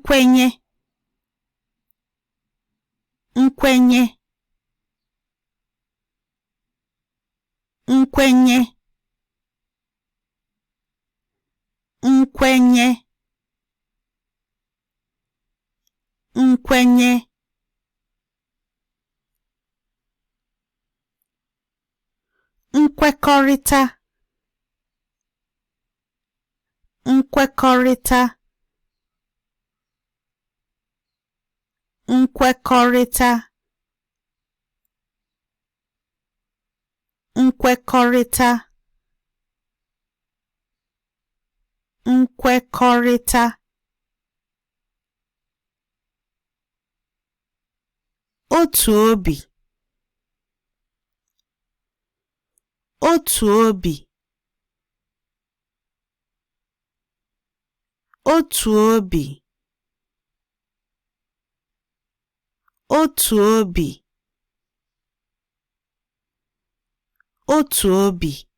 Nkwenye, nkwenye, nkwenye, nkwenye, nkwenye. Nkwekọrịta, nkwekọrịta, nkwekọrịta, nkwekọrịta, nkwekọrịta. Otu obi, otu obi, otu obi, otu obi, otu obi.